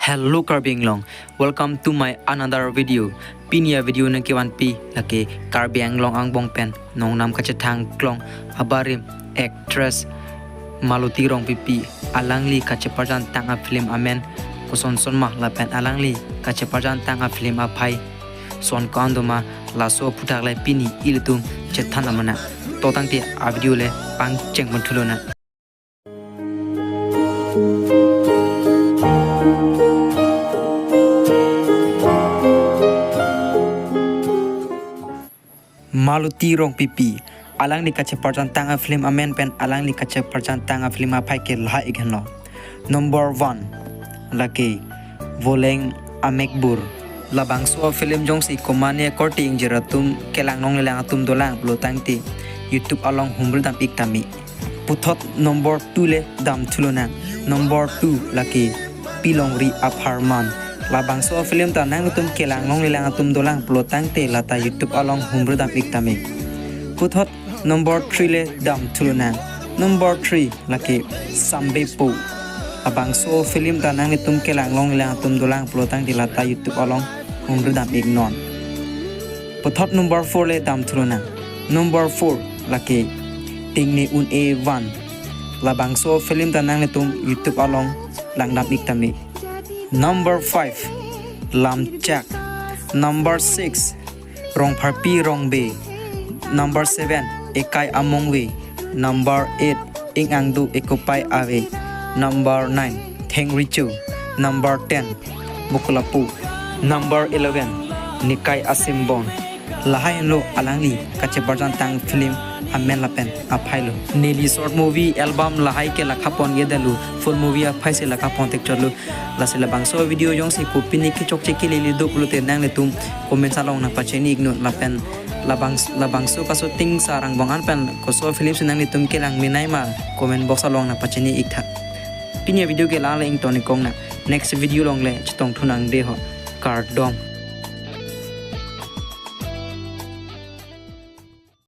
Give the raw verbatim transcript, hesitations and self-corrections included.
Hello Karbi Anglong, welcome to my another video. Pini a-video nangkevanpi lake Karbi Anglong angbong pen nongnam kachethang klong abarim actress Maloti Rongpipi, alangli kacheparjan tang a-film amen kosonson ma lapen alangli kacheparjan tang a-film aphai son ko-an doma, laso aphuthak le pini ilitum chethan amena. To tangte a-video le pangcheng pon thulonang. Maloti Rongpipi, alangli kacheparjan tang a-film amen pen alangli kacheparjan tang a-film aphai ke lahai ik henlo. Number one lake Voleng Amekbur. Labangso film jongsi komane korte ingjir atum kelang longlelang atum dolang pulo tangte YouTube along humri dam ik tame. Puthot number two le dam thulonang. Number two lake Pilongri Apharman. Labangso film ta nanglitum kelang longlelang atum dolang pulo tangte lata YouTube along humri dam ik tame. Puthot number three le dam thulonang. Number three lake Sambepo. Labangso film ta nanglitum kelang longlelang atum dolang pulo tangte lata YouTube along humri dam ik non. Puthot number four le dam thulonang. Number four lake Tingne Un-e Van. Labangso film ta nanglitum YouTube along langdam ik tame. Number five Lamchak. Number six Rongpharpi Rongbe. Number seven Ekai Amongve. Number eight Ing Angdu Ekopai Ave. Number nine Thengrichu. Number ten Bukulapu. Number eleven Nikai Asimbon. Lahai henlo alangli kacheparjan tang film amen lapen aphai lo. Neli short movie album lahai ke lakha pon ye dalu, full movie aphai si lakha pon thekchotlo. Lasi labangso video jongsi kopine kechokche kelele do pulote nanglitum comments along nangpachini ik non lapen labang labangso ka-shooting sarang bong an pen koso film si nanglitum kelang menei ma comment box along nangpachini ik tha. Pini a-video ke la le ington ik kong na. Next video along le chetong thunang dei ho. Kardom.